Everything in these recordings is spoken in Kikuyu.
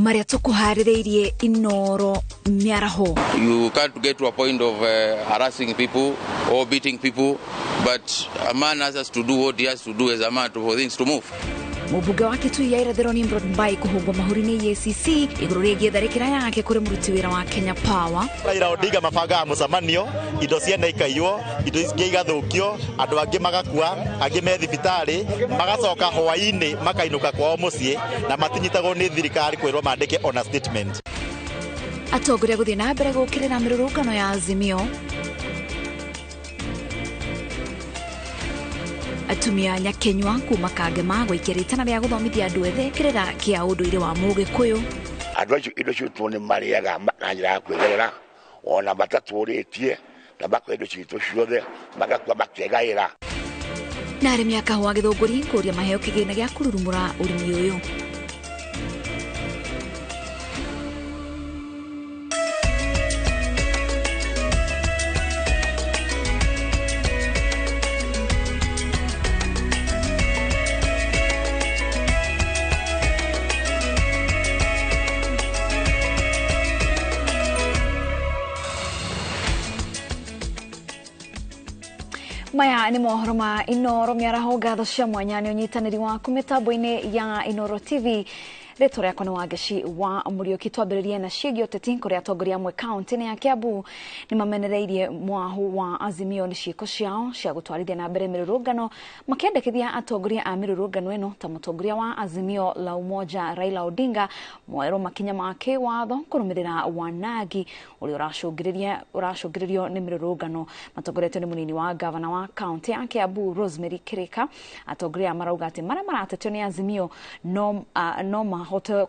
Marĩa tũkũharĩrĩirie Inoro mĩaraho. You can't get to a point of harassing people or beating people, but a man has to do what he has to do as a man for things to move. Mũmbunge wa Kitui ya Irathĩro Nimrod Mbai kũhũngwo mahũri nĩ EACC igũrũ rĩgiĩ tharĩkĩra yake kũrĩ mũruti wĩra wa Kenya Power. Raila Odinga mabangaga mũcemanio, indo ciene ikaiywo, indo ingĩ igathũkio, andũ angĩ magakua, angĩ me thibitarĩ, magacoka hwaĩ-inĩ makainũka kwao mũciĩ na matinyitagwo nĩ thirikari kwĩrwo mandĩke ona statement. Atongoria gũthiĩ na mbere gũkĩrĩra mĩrũrũngano ya Azimio. Atumia Nyakenywa kuma Kangema gwaikia rĩtana rĩa gũthomithia andũ ethĩ kĩrĩra kĩa ũndũire wa Mũgĩkũyũ. Andũ acio indo citũ nĩ marĩaga na njĩra ya kwĩgerera, ona matatũrĩtie na makoya indo citũ ciothe magakua makĩgaĩra. Na arĩmi a kahũa Gĩthũngũri kũria maheo kĩgĩna gĩa kũrurumũra ũrĩmi ũyũ. Maya nĩ mohoro ma Inoro mĩaraho. Ngatho cia mwanya nĩ ũnyitanĩri waku mĩtambo-inĩ ya Inoro TV. Rĩtwa rĩakwa nĩ Wangeci wa Mũriũki. Twambĩrĩrie na ciĩgiĩ ũteti kũrĩa atongoria amwe kaunti-inĩ ya Kiambu nĩ mamenereirie mwahu wa Azimio nĩ ciĩko ciao cia gũtwarithia na mbere mĩrũrũngano, makĩendekithia atongoria a mĩrũrũngano ĩno ta mũtongoria wa Azimio la Umoja Raila Odinga moerwo makinya ma kĩwatho kũrũmĩrĩra wanangi ũrĩa ũracũngĩrĩrio nĩ mĩrũrũngano. Matongoretio nĩ mũnini wa gavana wa kaunti ya Kiambu Rosemary Kirika. Atongoria marauga atĩ marĩa maratetio nĩ Azimio no mahote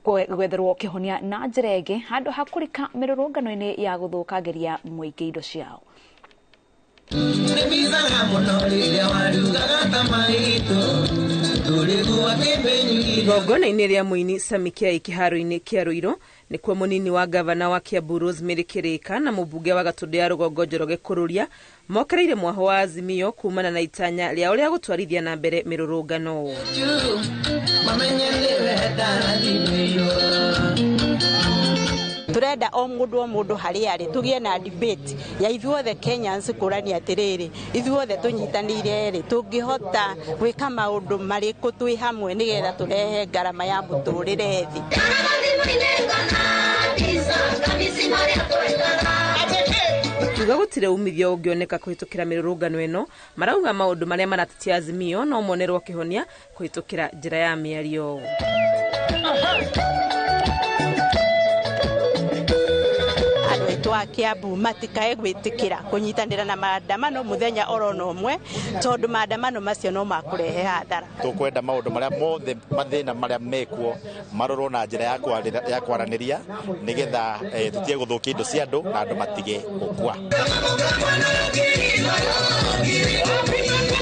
gwetherwo kĩhonia na njĩra ĩngĩ handũ ha kũrika mĩrũrũngano-inĩ ya gũthũkangĩria mũingĩ indo ciao. Igongona-inĩ rĩa mũini Sami Kiai kĩharo-inĩ kĩa Ruiru nĩkuo mũnini wa gavana wa Kiambu Rosemary Kirika na mũmbunge wa Gatũndũ ya Rũgongo Njoroge Kũrũria mokereire mwaho wa Azimio kumana na itanya rĩa ũrĩa gũtwarithia na mbere mĩrũrũngano. Turenda o mũndũ harĩa arĩ tũgĩe na debate ya ithuothe Kenyans kũrania atĩrĩrĩ, ithuothe tũnyitanĩire rĩ tũngĩhota gwĩka maũndũ marĩkũ twĩ hamwe nĩgetha tũrehe ngarama ya mũtũrĩre thĩ. Kiuga gũtirĩ umithio ũngĩoneka kũhĩtũkĩra mĩrũrũngano ĩno, marauga maũndũ marĩa maratetia Azimio no monerwo kĩhonia kũhĩtũkĩra njĩra ya mĩario. Andũ a Kiambu matikae gwĩtĩkĩra kũnyitanĩra na maandamano mũthenya oro ũmwe tondũ maandamano macio no makũrehe hathara. Tũkwenda maũndũ marĩa mothe mathĩna marĩa mekuo marorwo na njĩra ya kwaranĩria nĩgetha tũtige gũthũkia indo cia andũ na andũ matige gũkua.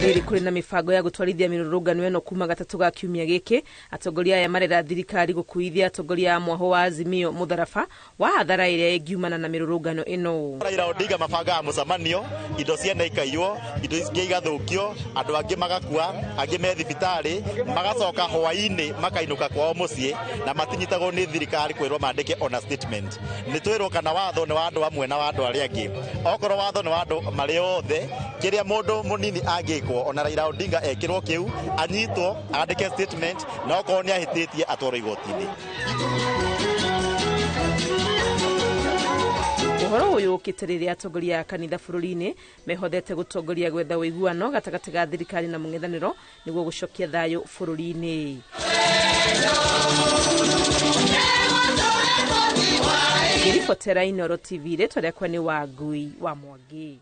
Rĩrĩ kũrĩ na mĩbango ya gũtwarithia mĩrũrũngano ĩno kuma gatatũ ga kiumia gĩkĩ. Atongoria aya marera thirikari gũkuithia atongoria a mwaho wa Azimio mũtharaba wa hathara ĩrĩa ĩngiumana na mĩrũrũngano ĩno. Raila Odinga mabangaga mũcemanio, indo ciene ikaiywo, indo ingĩ igathũkio, andũ angĩ magakua, angĩ me thibitarĩ, magacoka hwaĩ-inĩ makainũka kwao mũciĩ na matinyitagwo nĩ thirikari kwĩrwo mandĩke ona statement. Nĩ twĩrwo kana watho nĩ wa andũ amwe na wa andũ arĩa angĩ. Okorwo watho nĩ wa andũ marĩ othe, kĩrĩa mũndũ mũnini angĩkwo ona Raila Odinga ekĩrwo kĩu, anyitwo, andĩke statement, na okorwo nĩ ahĩtĩtie atwarwo igoti-inĩ. Ũhoro ũyũ ũkĩte rĩrĩa atongoria a kanitha bũrũri-inĩ mehothete gũtongoria gwetha ũiguano gatagatĩ ga thirikari na mũng'ethanĩro nĩguo gũcokia thayũ bũrũri-inĩ. Ngĩribotera Inoro TV, rĩtwa rĩakwa nĩ Wangui wa Mwangi.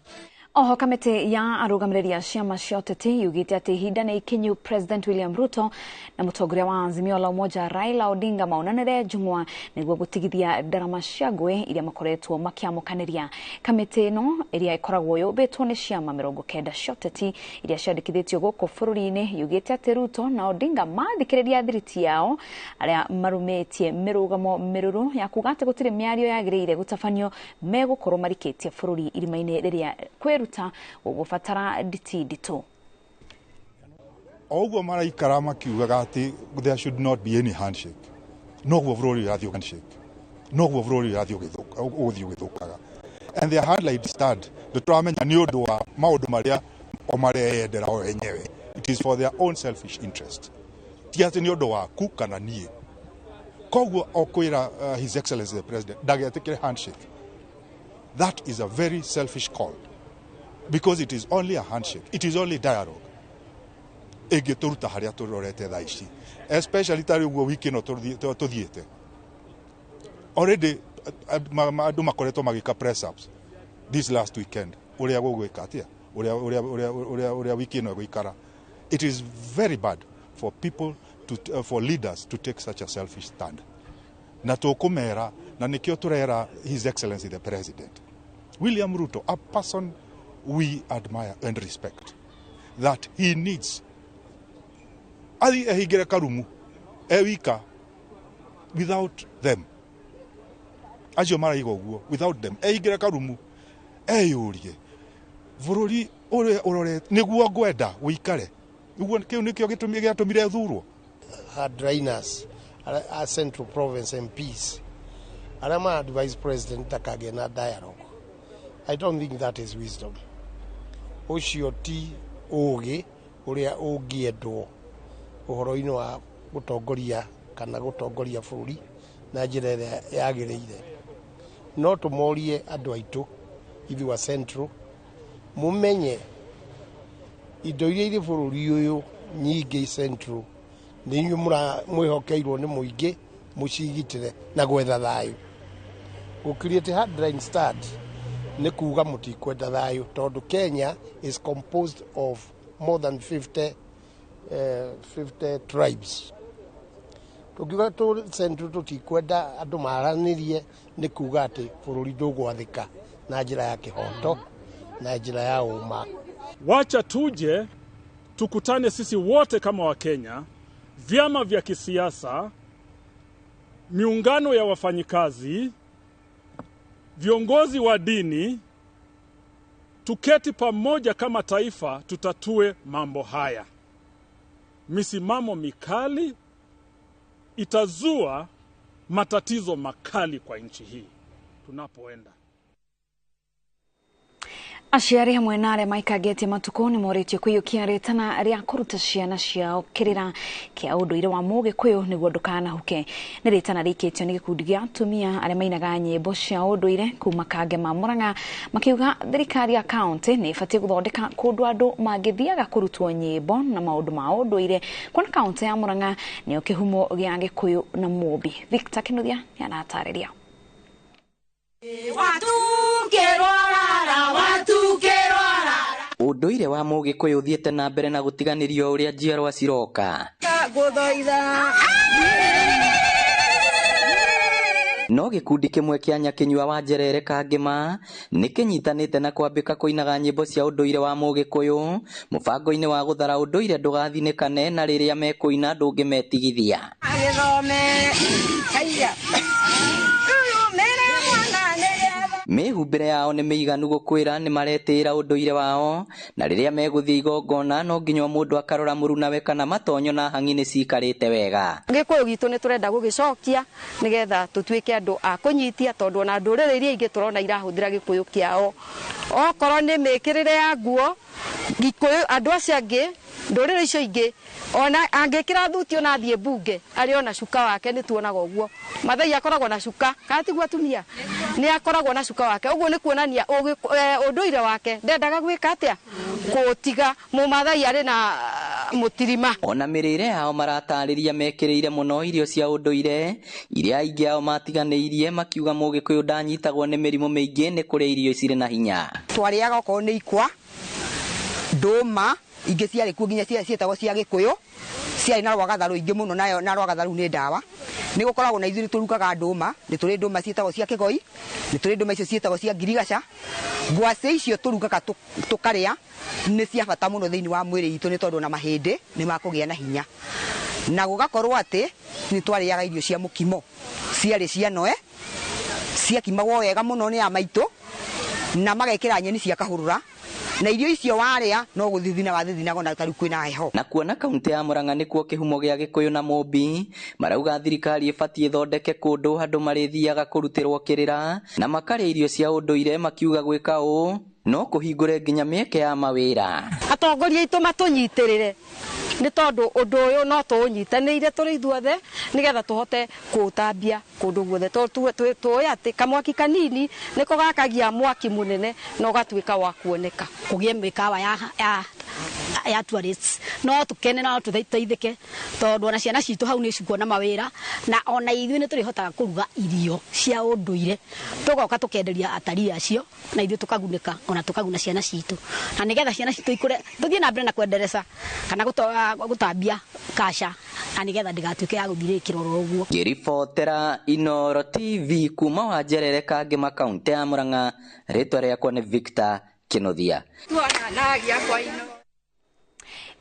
Oho kamĩtĩ ya arũgamĩrĩri a ciama cia ũteti yugĩte atĩ ihinda nĩ ikinyu President William Ruto na mũtongoria wa Azimio la Umoja Raila Odinga maonanĩre njung'wa nĩguo gũtigithia ndarama cia ngũĩ iria makoretwo makĩamũkanĩria. Kamĩtĩ ĩno ĩrĩa ĩkoragwo yũmbĩtwo nĩ ciama 90 cia ũteti iria ciandĩkithĩtio gũkũ bũrũri-inĩ yugĩte atĩ Ruto na Odinga mathikĩrĩria thiriti yao arĩa marũmĩtie mĩrũgamo mĩrũrũ ya kuga atĩ gũtirĩ mĩario yagĩrĩire gũtabanio megũkorwo marikĩtie bũrũri irima-inĩ rĩrĩa kwĩruta gũgũbatara nditi nditũ. O ũguo maraikara makiugaga atĩ there should not be any handshake. Noguo bũrũri ũrathiĩ handshake, noguo bũrũri ũrathiĩ ũgũthiĩ ũgĩthũkaga. And their hardline stand ndũtũramenya nĩ ũndũ wa maũndũ marĩa o mareyendera o enyewe. It is for their own selfish interest, ti atĩ nĩ ũndũ waku kana niĩ. Koguo o kwĩra His Excellency the President ndagetĩkĩre handshake. That is a very selfish call, because it is only a handshake, it is only dialogue ĩngĩtũruta harĩa tũrorete thaa ici, especially ta rĩu ũguo wiki ĩno tũthiĩte. Already andũ makoretwo magĩka press ups this last weekend, ũrĩa gũgwĩka atĩa, ũrĩa wiki ĩno ĩgũikara. It is very bad for people to, for leaders to take such a selfish stand. Na tũkũmera, na nĩkĩo tũrera His Excellency the President William Ruto, a person we admire and respect, that he needs athiĩ ehingĩre karumu e wika without them. Acio maraiga ũguo, without them, ehingĩre karumu eyũrie bũrũri ũrĩa ũrorete nĩguo ngwenda ũikare ũguo. Kĩu nĩkĩo gĩtũmi gĩatũmire thurwo. Hardliners a Central Province MPs arĩa ma advise president ndakagĩe na dialogue, I don't think that is wisdom. Ũcio ti ũgĩ ũrĩa ũngĩendwo ũhoro-inĩ wa gũtongoria kana gũtongoria bũrũri na njĩra ĩrĩa yagĩrĩire. No tũmorie andũ aitũ ithuĩ a Central, mũmenye indo iria irĩ bũrũri ũyũ nyingĩ Central nĩ inyuĩ mwĩhokeirwo nĩ mũingĩ mũcigitĩre na gwetha thayũ. Gũcreate hardline stand nĩ kuga mũtikwenda thayũ, tondũ Kenya is composed of more than 50 tribes. Tũngiuga tũ Central tũtikwenda andũ maranĩrie, nĩ kuga atĩ bũrũri ndũgwathĩka na njĩra ya kĩhoto na njĩra ya ũma. Wacha tuje tukutane sisi wote kama Wakenya, vyama vya kisiasa, miungano ya wafanyikazi, viongozi wa dini, tuketi pamoja kama taifa, tutatue mambo haya. Misimamo mikali itazua matatizo makali kwa nchi hii tunapoenda. Aciari hamwe na arĩa maikangĩtie matukũ nĩ morĩtio kũiyũkia rĩtana rĩa kũruta ciana ciao kĩrĩra kĩa ũndũire wa Mũgĩkũyũ nĩguo ndũkanahuke. Nĩ rĩtana rĩikĩtio nĩ gĩkundi gĩa atumia arĩa mainaga nyĩmbo cia ũndũire kuma Kangema Murang'a, makiuga thirikari ya kaunti nĩ ĩbatiĩ gũthondeka kũndũ andũ mangĩthiaga kũrutwo nyĩmbo na maũndũ ma ũndũire, kuona kaunti ya Murang'a nĩyo kĩhumo gĩa Gĩkũyũ na Mũmbi. Victor Kinuthia nĩ aratarĩria. Ũndũire wa Mũgĩkũyũ ũthiĩte na mbere na gũtiganĩrio ũrĩa njiarwa ciroka. No gĩkundi kĩmwe kĩa Nyakinyua wa Njerere Kangema nĩ kĩnyitanĩte na kwambĩka kũinaga nyĩmbo cia ũndũire wa Mũgĩkũyũ mũbango-inĩ wa gũthara ũndũire ndũgathinĩkane, na rĩrĩa mekũina ndũngĩmetigithia. Mĩhumbĩre yao nĩ mĩiganu gũkwĩra nĩ maretĩĩra ũndũire wao, na rĩrĩa megũthiĩ igongona no nginya mũndũ akarora mũrunawe kana matonyo na hang'i nĩ cikarĩte wega. Gĩkũyũ gitũ nĩ tũrenda gũgĩcokia nĩgetha tũtuĩke andũ a kũnyitia, tondũ ona ndũrĩrĩ iria ingĩ tũrona irahũthĩra gĩkũyũ kĩao. Okorwo nĩ mĩkĩrĩre ya nguo, Gĩkũyũ andũ acio angĩ ndũrĩrĩ icio ingĩ ona angĩkĩra thuti ona athiĩ mbunge arĩ ona cuka wake, nĩ tuonaga ũguo. Mathai akoragwo na cuka, kana tiguo atumia? Nĩ akoragwo na cuka wake. Ũguo nĩ kuonania ũndũire wake ndendaga gwĩka atĩa, kũũtiga. Mũmathai arĩ na mũtirima. Ona mĩrĩre yao maratarĩria mekĩrĩire mũno irio cia ũndũire iria aingĩ ao matiganĩirie, makiuga Mũgĩkũyũ ndanyitagwo nĩ mĩrimũ mĩingĩ nĩ kũrĩa irio cirĩ na hinya. Twarĩaga okorwo nĩ ikwa, ndũma, ingĩ ciarĩ kuo nginya cietagwo cia Gĩkũyũ, ciarĩ na rwagatha rũingĩ mũno, nayo na rwagatha rũu nĩ ndawa. Nĩ gũkoragwo na ithuĩ nĩ tũrugaga ndũma, nĩ tũrĩ ndũma ciĩtagwo cia kĩgoi, nĩ tũrĩ ndũma icio ciĩtagwo cia ngirigaca. Ngwacĩ icio tũrugaga tũkarĩa nĩ cia bata mũno thĩinĩ wa mwĩrĩ itũ, nĩ tondũ ona mahĩndĩ nĩ makũgĩa na hinya. Na gũgakorwo atĩ nĩ twarĩaga irio cia mũkimo, ciarĩ cia noe, ciakimagwo wega mũno nĩ a maitũ, na magekĩra nyeni cia kahũrũra. Na irio icio warĩa no gũthithina wathithinago na tarĩu kwĩna heho. Na kuona kaunti ya Murang'a nĩkuo kĩhumo gĩa Gĩkũyũ na Mũmbi, marauga thirikari ĩbatiĩ ĩthondeke kũndũ andũ marĩthiaga kũrutĩrwo kĩrĩra na makarĩa irio cia ũndũire, makiuga gwĩka ũũ no kũhingũre nginya mĩeke ya mawĩra. Atongoria aitũ matũnyitĩrĩre nĩ tondũ ũndũ ũyũ no tũũnyitanĩire tũrĩ ithuothe nĩgetha tũhote kũũtambia kũndũ guothe, tondũ tũĩ atĩ kamwaki kanini nĩko gakagia mwaki mũnene na ũgatuĩka wa kuoneka. Kũgĩe mĩkawa ya tourists no tũkene no tũteithĩke, tondũ ona ciana citũ hau nĩ cikuona mawĩra, na ona ithuĩ nĩ tũrĩhotaga kũruga irio cia ũndũire, tũgoka tũkenderia atarii acio na ithuĩ tũkagunĩka ona tũkaguna ciana citũ, na nĩgetha ciana citũ ikũre tũthiĩ na mbere na kwendereza kana gũtambia kasha, na nĩgetha ndĩgatuĩke ya gũthirĩkĩra oro ũguo. Ngĩribotera Inooro TV kuma Wanjerere Kangema, kaunti ya Murang'a, rĩtwa rĩakwa nĩ Victor Kĩnuthia.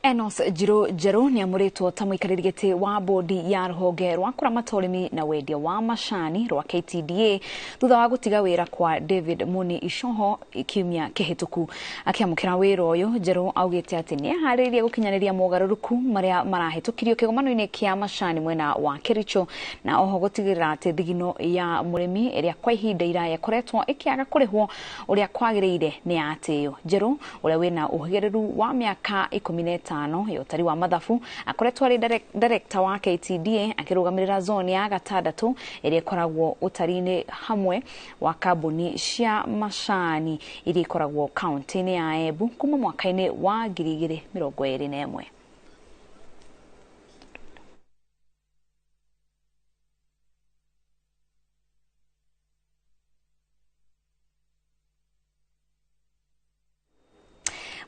Enos Njiru Njeru nĩ amũrĩtwo ta mũikarĩri gĩtĩ wa bodi ya rũhonge rwa kũramata ũrĩmi na wendia wa macani rwa KTDA thutha wa gũtiga wĩra kwa David Muni Icoho kiumia kĩhĩtũku. Akĩamũkĩra wĩra ũyũ, Njeru augĩte atĩ nĩ eharĩirie gũkinyanĩria mogarũrũku marĩa marahĩtũkirio kĩgomano-inĩ kĩa macani mwena wa Kericho, na oho gũtigĩrĩra atĩ thigino ya mũrĩmi ĩrĩa kwa ihinda iraya ĩkoretwo ĩkĩaga kũrĩhwo ũrĩa kwagĩrĩire nĩ yatĩĩo. Njeru ũrĩa wĩna ũhĩgĩrĩru wa mĩaka 15 ya ũtari wa mathabu akoretwo arĩ director wa KTDA akĩrũgamĩrĩra zone ya gatandatũ ĩrĩa ĩkoragwo ũtari-inĩ hamwe wa kambuni cia macani iria ikoragwo kaunti-inĩ ya Embu kuma mwaka-inĩ wa 2021.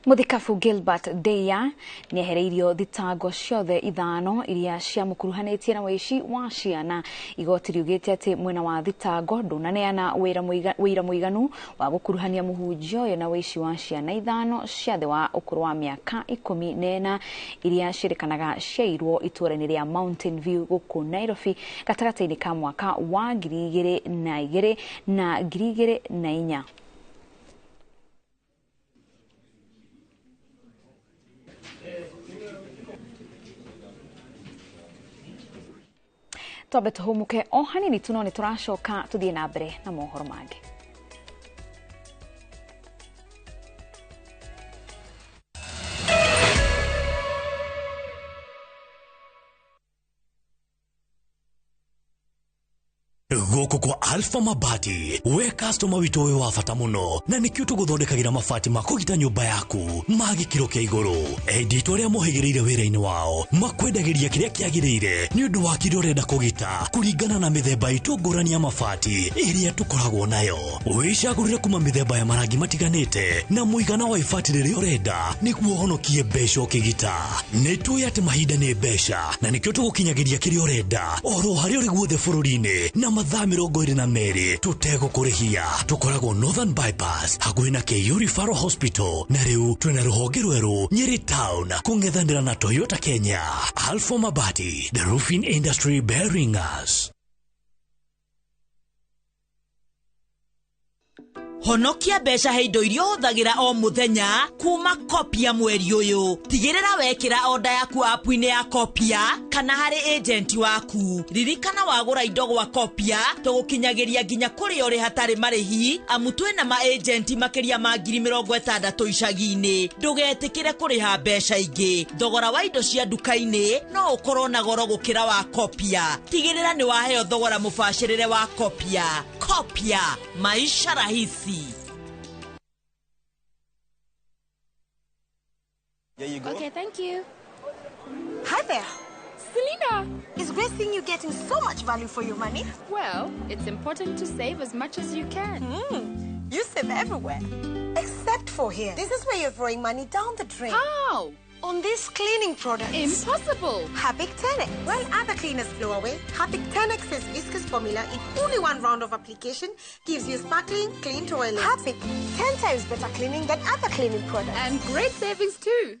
Mũthikabu Gilbert Deya nĩehereirio thitango ciothe 5 iria ciamũkuruhanĩtie na wĩici wa ciana. Igoti riugĩte atĩ mwena wa thitango ndũnaneana wĩira mũiganu wa gũkuruhania mũhunjia ũyũ na wĩici wa ciana 5 cia thĩ wa ũkũrũ wa mĩaka 14 iria ciĩrĩkanaga ciairwo itũũra-inĩ rĩa Mountain View gũkũ Nairobi gatagatĩ-inĩ ka mwaka wa 2002 na 2004. Twambe tũhũmũke o hanini tu, no nĩ tũracoka tũthiĩ na mbere na mohoro mangĩ. Gũkũ kwa Alpha Mabati, we customer witũ wĩ wa bata mũno, na nĩkĩo tũgũthondekagĩra mabati ma kũgita nyũmba yaku ma gĩkĩro kĩa igũrũ. Endia aitũ arĩa mohĩgĩrĩire wĩra-inĩ wao makwendagĩria kĩrĩa kĩagĩrĩire nĩ ũndũ wa kĩrĩa ũrenda kũgita kũringana na mĩthemba itũ ngũrani ya mabati ĩrĩa tũkoragwo nayo. Wĩcagũrĩre kuma mĩthemba ya marangi matiganĩte na mũigana wa ibati rĩrĩa ũrenda nĩguo ũhonokie mbeca ũkĩgita. Nĩ tũĩ atĩ mahinda nĩ mbeca, na nĩkĩo tũgũkinyagĩria kĩrĩa ũrenda oro harĩa ũrĩ guothe bũrũri-inĩ na mathaa 22 tũtegũkũrĩhia. Tũkoragwo Northern Bypass hakuhĩ na KU Referral Hospital, na rĩu twĩna rũhonge rwerũ Nyeri Town kũng'ethanĩra na Toyota Kenya. Alpha Mabati, the roofing industry bearing us. Honokia mbeca he indo iria ũhũthagĩra o mũthenya kuma Kopia mweri ũyũ. Tigĩrĩra wekĩra oda yaku app-inĩ ya Kopia kana harĩ agent waku. Ririkana wagũra indo gwa Kopia tũgũkinyagĩria nginya kũrĩa ũrĩ hatarĩ marĩhi, amu twĩna ma agent makĩria ma 60,000 icagi-inĩ. Ndũgetĩkĩre kũrĩha mbeca ingĩ. Thogora wa indo cia nduka-inĩ no ũkorwo na goro gũkĩra wa Kopia. Tigĩrĩra nĩ waheo thogora mũbacĩrĩre wa Kopia. Kopia, maisha rahisi. There you go. Okay, thank you. Hi there. Selena! It's great seeing you getting so much value for your money. Well, it's important to save as much as you can. You save everywhere, except for here. This is where you're throwing money down the drain. How? On these cleaning products. Impossible! Harpic 10X. While other cleaners blow away, Harpic 10X's viscous formula in only one round of application gives you sparkling, clean toilet. Harpic, 10 times better cleaning than other cleaning products. And great savings too.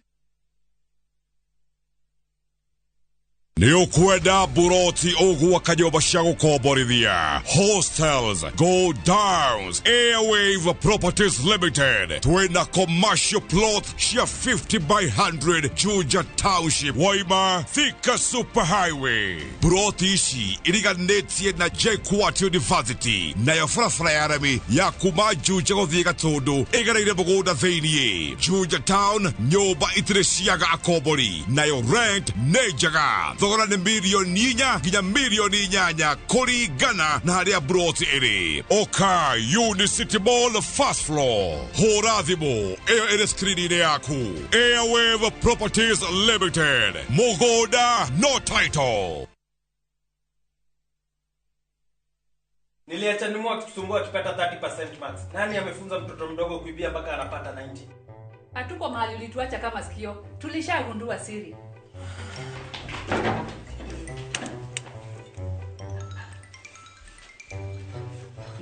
Nĩ ũkwenda buroti ũgwaka nyũmba cia gũkomborithia, hostels, go downs, Airwave Properties Limited. Twĩna commercial plot cia 50 by 100 Juja Township, Waima, Thika Super Highway. Buroti ici iriganĩtie na JKUAT University, nayo barabara ya rami ya kuma Juja gũthiĩ Gatũndũ ĩgereire mũgũnda thĩiniĩ. Juja Town, nyũmba itirĩ ciaga akombori, nayo rent nĩ njega. Thogora nĩ milioni 4 nginya milioni 8 kũringana na harĩa buroti ĩrĩ. Oka Unicity Mall, first floor. Hũra thimũ ĩyo ĩrĩ skrini-inĩ yaku. Airwave Properties Limited, mũgũnda no title. Niliacha nimu akitusumbua akipata 30% marks. Nani amefunza mtoto mdogo kuibia mpaka anapata 90? Hatuko mahali ulituacha kama sikio. Tulishagundua siri.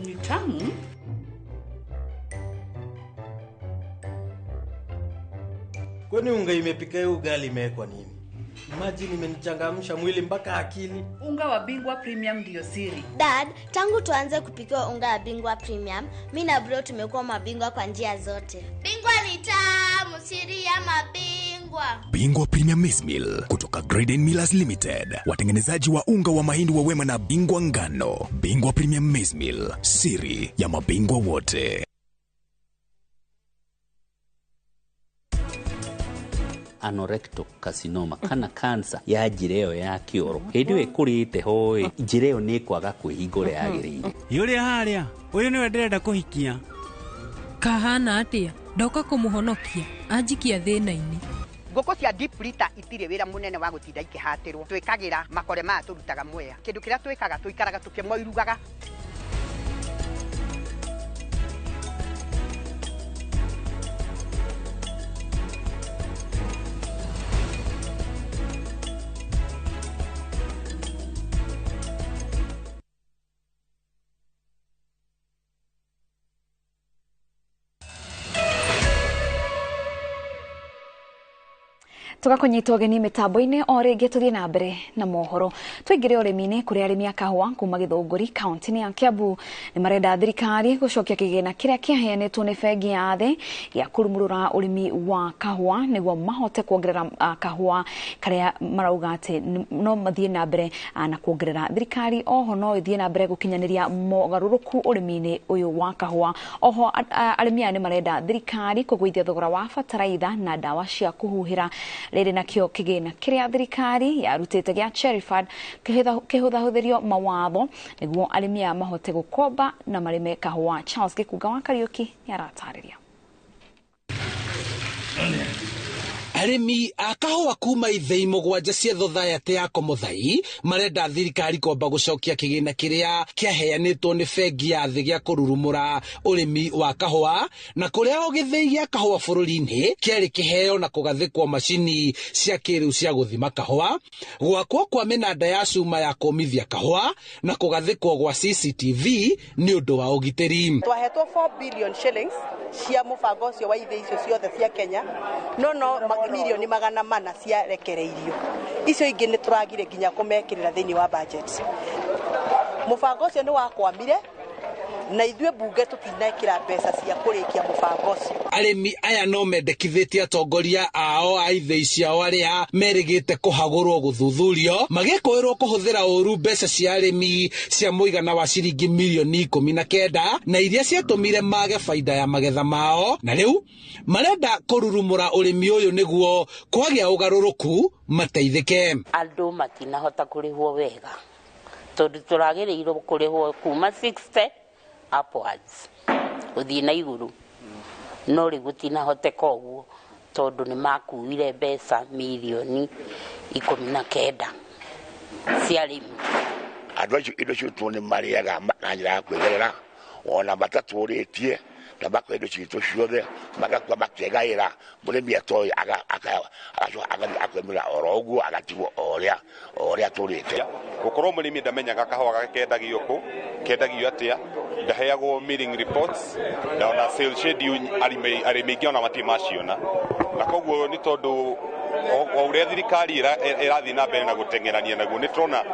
Ni tamu. Kwani unga imepika hiyo ugali imewekwa nini? Imagine imenichangamsha mwili mpaka akili. Unga wa Bingwa Premium ndio siri. Dad, tangu tuanze kupikiwa unga wa Bingwa Premium, mi na bro tumekuwa mabingwa kwa njia zote. Bingwa ni tamu, siri ya mabingwa. Bingwa Premium Maize Meal kutoka Graden Millers Limited, watengenezaji wa unga wa mahindi wa Wema na Bingwa Ngano. Bingwa Premium Maize Meal, siri ya mabingwa wote. Anorectal carcinoma kana cancer ya njĩra ĩyo ya kĩoro hĩndĩ ĩyo ĩkũrĩte hoĩ njĩra ĩyo nĩ ĩkwaga kwĩhinga ũrĩa yagĩrĩire. Yũrĩa harĩa ũyũ nĩwe ndĩrenda kũhikia. Kahana atĩa ndoka kũmũhonokia anjikia thĩna-inĩ. Ngũkũ cia deep litter itirĩ wĩra mũnene wa gũtinda ikĩhatĩrwo. Twĩkagĩra makore maya tũrutaga mwea. Kĩndũ kĩrĩa twĩkaga tũikaraga tũkĩmoirugaga. Tũgakũnyita ũgeni mĩtambo-inĩ o rĩngĩ tũthiĩ na mbere na mohoro. Tũingĩre ũrĩmi-inĩ kũrĩa arĩmi a kahũa kuma Gĩthũngũri kaunti-inĩ ya Kiambu nĩ marenda thirikari gũcokia kĩgĩna kĩrĩa kĩaheanĩtwo nĩ bengi ya thĩ gĩa kũrumũrũra ũrĩmi wa kahũa nĩguo mahote kuongerera kahũa karĩa marauga atĩ no mathiĩ na mbere na kuongerera. Thirikari oho no ĩthiĩ na mbere gũkinyanĩria mogarũrũku ũrĩmi-inĩ ũyũ wa kahũa. Oho arĩmi aya nĩ marenda thirikari kũgũithia thogora wa bataraitha na ndawa cia kũhuhĩra. Rĩrĩ nakĩo kĩgĩna kĩrĩa thirikari yarutĩte gĩa Cherry Fund kĩhũthahũthĩrio mawatho nĩguo arĩmi aya mahote gũkomba na marĩme kahũa. Charles Gĩkunga wa Kariũki nĩ aratarĩria. Arĩmi a kahũa kuma ithĩi 7 cia thothaitĩ ya Komothai marenda thirikari kwamba gũcokia kĩgĩna kĩrĩa kĩaheanĩtwo nĩ bengi ya thĩ gĩa kũrurumũra ũrĩmi wa kahũa, na kũrĩa o gĩthĩi gĩa kahũa bũrũri-inĩ kĩarĩ kĩheo na kũgathĩkwo macini cia kĩrĩu cia gũthima kahũa, gwakwo kwa mĩnanda ya cuma ya kũmithia kahũa na kũgathĩkwo gwa CCTV nĩ ũndũ wa ũgitĩri. Twahetwo 4 billion shillings cia mũbango ũcio wa ithĩi icio ciothe cia Kenya, no milioni 400 ciarekereirio. Icio ingĩ nĩ tũragire nginya kũmekĩrĩra thĩinĩ wa budget. Mũbango ũcio nĩ wakwamire na ithuĩ bunge tũtinekĩra mbeca cia kũrĩkia mũbango ũcio. Arĩmi aya no mendekithĩtie atongoria ao a ithĩi ciao arĩa merĩgĩte kũhagũrwo gũthuthurio magĩkũĩrwo kũhũthĩra ũru mbeca cia arĩmi cia mũigana wa ciringi milioni 19 na iria ciatũmire mage baida ya magetha mao, na rĩu marenda kũrurumũra ũrĩmi ũyũ nĩguo kwagĩa ũgarũrũku mateithĩke. Andũ matinahota kũrĩhwo wega tondũ tũragĩrĩirwo kũrĩhwo kuma 60 upwards gũthiĩ na igũrũ, no rĩu gũtinahoteka ũguo tondũ nĩ makuire mbeca milioni 19 cia arĩmi. Andũ acio indo ciitũ nĩ marĩaga na njĩra ya kwĩgerera, ona matatũrĩtie na makoya indo citũ ciothe magakua makĩgaĩra mũrĩmi atoĩ agacoka akwĩmĩra oro ũguo agatigwo o ũrĩa atũrĩte. Gũkorwo mũrĩmi ndamenyaga kahũa gake kendagio kũ, kendagio atĩa, ndaheagwo milling reports na ona sales schedule arĩmi aingĩ ona matirĩ maciona, na koguo nĩ tondũ O ũrĩa thirikari ĩrathiĩ na mbere na gũteng'erania naguo, nĩ tũrona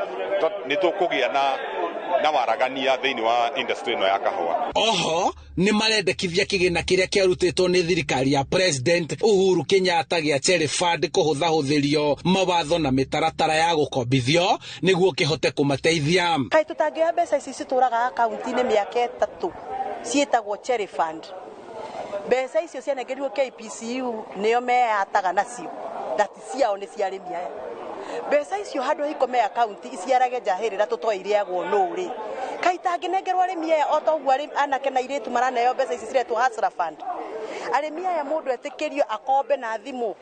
nĩ tũkũgĩa na waragania thĩinĩ wa industry ĩno ya kahũa. Oho nĩ marendekithia kĩgĩna kĩrĩa kĩarutĩtwo nĩ thirikari ya President Uhuru Kenyatta gĩa Cherry Fund kũhũthahũthĩrio mawatho na mĩtaratara ya gũkombithio nĩguo kĩhote kũmateithia. Kaĩ tũtangĩoya mbeca ici citũraga akaunti-inĩ mĩaka 3 ciĩtagwo Cherry Fund. Mbeca icio cianengerirwo KPCU nĩo meyataga nacio, na ti ciao, nĩ cia arĩmi aya. Mbeca icio handũ ikome akaunti iciarage njahĩrĩra tũtoĩ irĩagwo nũ rĩ, kaĩ itangĩnengerwo arĩmi aya o ta ũguo anake na airĩtu maraneo mbeca ici ciretwo Hustler Fund. Arĩmi aya mũndũ etĩkĩrio akombe na thimũ,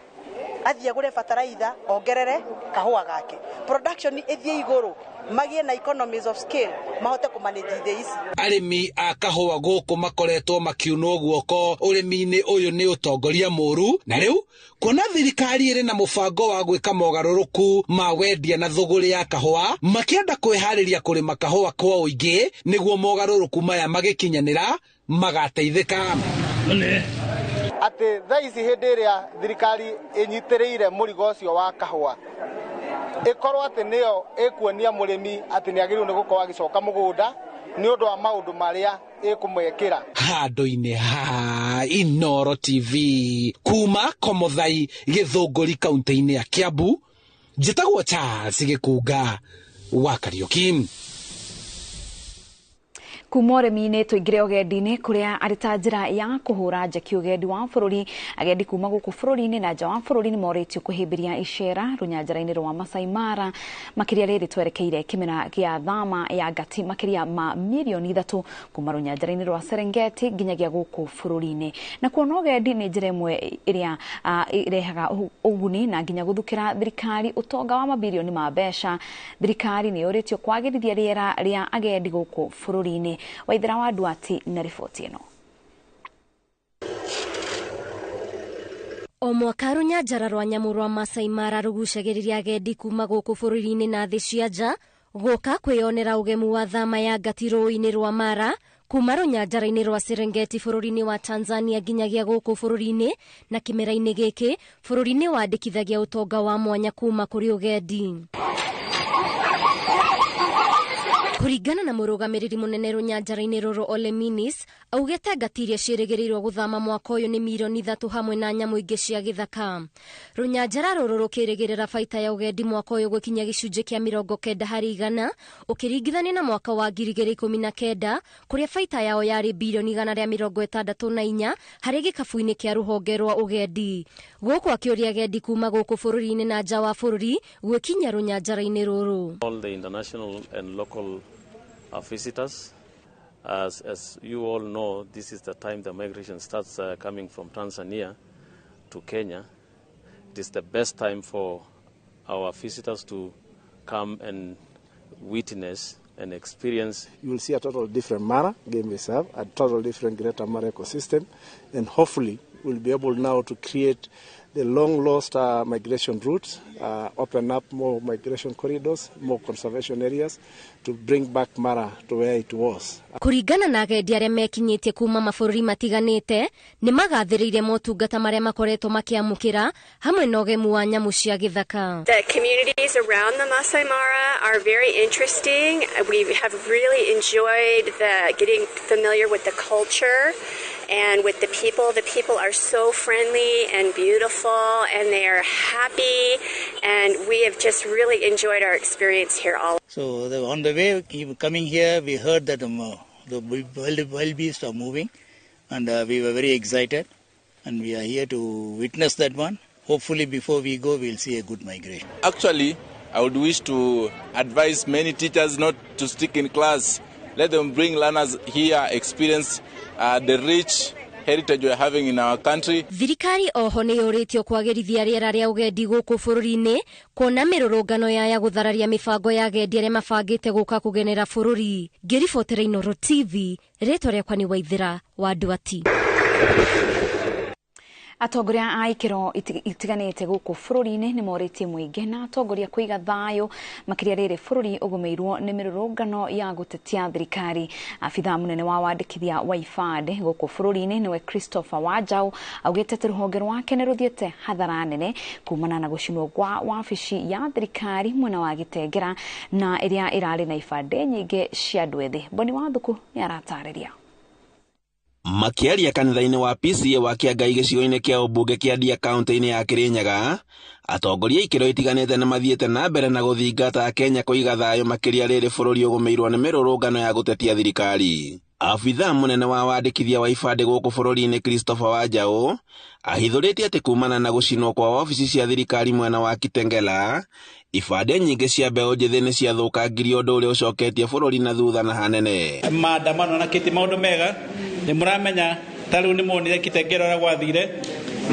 athiĩ agũre bataraitha, ongerere kahũa gake, production ĩthiĩ igũrũ, magĩe na economies of scale, mahote kũmanage ithĩ ici. Arĩmi a kahũa gũkũ makoretwo makiunwo guoko ũrĩmi-inĩ ũyũ nĩ ũtongoria mũru, na rĩu kuona thirikari ĩrĩ na mũbango wa gwĩka mogarũrũku ma wendia na thũgũrĩ ya kahũa, makĩenda kwĩharĩria kũrĩma kahũa kwa ũingĩ nĩguo mogarũrũku maya magĩkinyanĩra magateithĩka. Atĩ thaa ici hĩndĩ ĩrĩa thirikari ĩnyitĩrĩire mũrigo ũcio wa kahũa, ĩkorwo atĩ nĩyo ĩkuonia mũrĩmi atĩ nĩ agĩrĩirwo nĩ gũkorwo agĩcoka mũgũnda nĩ ũndũ wa maũndũ marĩa ĩkũmwĩkĩra. Handũ-inĩ ha Inooro TV kuma Komothai, Gĩthũngũri, kaunti-inĩ ya Kiambu, njĩtagwo Charles Gĩkunga wa Kariũki. Kuma ũrĩmi-inĩ tũingĩre ũgendi-inĩ, kũrĩa arĩ ta njĩra ya kũhũra njeki ũgendi wa bũrũri, agendi kuma gũkũ bũrũri-inĩ na nja wa bũrũri nĩ morĩtio kũhĩmbĩria icera rũnyanjara-inĩ rwa Masai Mara, makĩria rĩrĩ twerekeire kĩmera gĩa thama ya ngati makĩria ma mirioni 3 kuma rũnyanjara-inĩ rwa Serengeti nginyagia gũkũ bũrũri-inĩ. Na kuona ũgendi nĩ njĩra ĩmwe ĩrĩa ĩrehaga ũguni na nginya gũthukĩra thirikari ũtonga wa mabirioni ma mbeca. Thirikari nĩ yũrĩtio kwagĩrithia rĩera rĩa agendi gũkũ bũrũri-inĩ. Waithera wa Duati na riboti ĩno. O mwaka rũnyanjara rwa nyamũ rwa Masai Mara rũgucagĩrĩria agendi kuma gũkũ bũrũri-inĩ na thĩ cia nja gũka kwĩyonera ũgemu wa thama ya ngati rũũĩ-inĩ rwa Mara kuma rũnyanjara-inĩ rwa Serengeti bũrũri-inĩ wa Tanzania nginyagia gũkũ bũrũri-inĩ. Na kĩmera-inĩ gĩkĩ bũrũri nĩ wandĩkithagia ũtonga wa mwanya kuma kũrĩ ũgendi. Kũringana na mũrũgamĩrĩri mũnene rũnyanjara-inĩ rũrũ Ole Minis, augĩte ngati iria ciĩrĩgĩrĩirwo gũthama mwaka ũyũ nĩ mirioni 3 hamwe na nyamũ ingĩ cia gĩthaka. Rũnyanjara rũrũ rũkĩrĩgĩrĩra baita ya ũgendi mwaka ũyũ gũkinya gĩcunjĩ kĩa 90 harĩ igana, ũkĩringithania na mwaka wa 2019 kũrĩa baita yao yarĩ birioni 164 harĩ gĩkabu-inĩ kĩa rũhonge rwa ũgendi. Gũkũ akĩũria agendi kuma gũkũ bũrũri-inĩ na nja wa bũrũri gwĩkinya rũnyanjara-inĩ rũrũ. All the international and local visitors. As you all know, this is the time the migration starts coming from Tanzania to Kenya. It is the best time for our visitors to come and witness and experience. You will see a total different Mara game reserve, a total different Greater Mara ecosystem, and hopefully we'll be able now to create the long-lost migration routes, open up more migration corridors, more conservation areas to bring back Mara to where it was. Kũringana na agendi arĩa mekinyĩtie kuma mabũrũri matiganĩte, nĩ magathĩrĩirie motungata marĩa makoretwo makĩamũkĩra hamwe na ũgemu wa nyamũ cia gĩthaka. The communities around the Masai Mara are very interesting. We have really enjoyed the getting familiar with the culture and with the people. The people are so friendly and beautiful, and they are happy, and we have just really enjoyed our experience here all. So on the way coming here, we heard that the wild beasts are moving, and we were very excited, and we are here to witness that one. Hopefully before we go, we'll see a good migration. Actually, I would wish to advise many teachers not to stick in class. Let them bring learners here, experience the rich heritage we are having in our country. Thirikari oho nĩ yũrĩtio kwagĩrithia rĩera rĩa ũgendi gũkũ bũrũri-inĩ kuona mĩrũrũngano ya gũthararia mĩbango ya agendi arĩa mabangĩte gũka kũgenera bũrũri. Ngĩribotera Inooro TV, rĩtwa rĩakwa nĩ Waithera wa Nduati. Atongoria a ikĩro itiganĩte gũkũ bũrũri-inĩ nĩ morĩtie mũingĩ na atongoria kũiga thayũ makĩria rĩrĩ bũrũri ũgũmĩirwo nĩ mĩrũrũngano ya gũtetia thirikari. Abithaa mũnene wa wandĩkithia wa ibandĩ gũkũ bũrũri-inĩ nĩwe Christopher Wanjaũ augĩte atĩ rũhonge rwake nĩ rũthiĩte hathara nene kumana na gũcinwo kwa wabici ya thirikari mwena wa Gĩtengera na ĩrĩa ĩrarĩ na ibandĩ nyingĩ cia andũ ethĩ. Boni Wathuku nĩ aratarĩria. Makĩaria kanitha-inĩ wa PCA wa Kĩangai gĩcigo-inĩ kĩa ũmbunge kĩa Ndia kaunti-inĩ ya Kĩrĩnyaga, atongoria ikĩro itiganĩte nĩ mathiĩte na mbere na gũthingata Kenya kũiga thayũ makĩria rĩrĩ bũrũri ũgũmĩirwo nĩ mĩrũrũngano ya gũtetia thirikari. Abithaa mũnene wa wandĩkithia wa ibandĩ gũkũ bũrũri-inĩ Christopher Wanjaũ ahithũrĩtie atĩ kumana na gũcinwo kwa wabici cia thirikari mwena wa Kitengela, ibandĩ nyingĩ cia mbeũ njĩthĩ nĩ ciathũkangirio ũndũ ũrĩa ũcoketie bũrũri na thutha na hanene. Maandamano na kĩti maũndũ mega nĩ mũramenya ta rĩu nĩ muonire Kitengela ũrĩa gwathire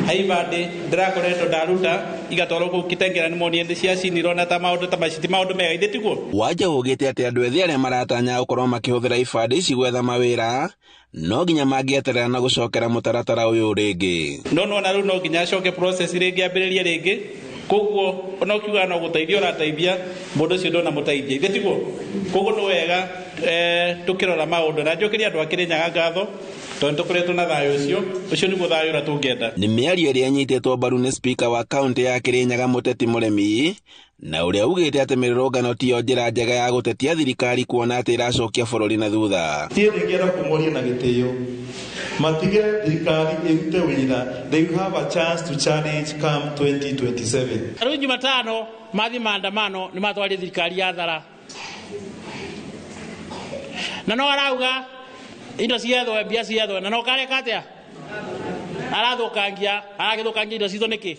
he ibandĩ ndĩrakoretwo ndaruta igatwarwo kũu Kitengela nĩ muonire nĩ ciacinirwo na ta maũndũ ta macio ti maũndũ mega ithe tiguo. Wanjaũ augĩte atĩ andũ ethĩ arĩa maratanya gũkorwo makĩhũthĩra ibandĩ ici gwetha mawĩra no nginya mangĩeterera na gũcokera mũtaratara ũyũ rĩngĩ. No nona rĩu no nginya acoke process rĩngĩ ambĩrĩrie rĩngĩ koguo ona ukiuga no gũteithia ũrateithia mũndũ ũcio ndũnamũteithia ithe tiguo. Koguo nĩ wega tũkĩrora maũndũ na njokeria andũ a Kĩrĩnyaga ngatho tondũ tũkoretwo na thayũ ũcio ũcio nĩguo thayũ ũrĩa tũngĩenda. Nĩ mĩario ĩrĩa ĩnyitĩtwo mbaru nĩ spika wa kaunti ya Kĩrĩnyaga Mũteti Mũremi na ũrĩa ugĩte atĩ mĩrũrũngano tiyo njĩra njega ya gũtetia thirikari kuona atĩ ĩracokia bũrũri na thutha. Niĩ ndingĩenda kũmoria na gĩtĩo matige thirikari ĩrute wĩra, they will have a chance to challenge come 2027. Rĩu Jumatano mathiĩ maandamano nĩ matwarire thirikari ya thara na no arauga indo ciethwo mbia ciethwo na no kareka atĩa arathũkangia aragĩthũkangia indo citũ nĩkĩ?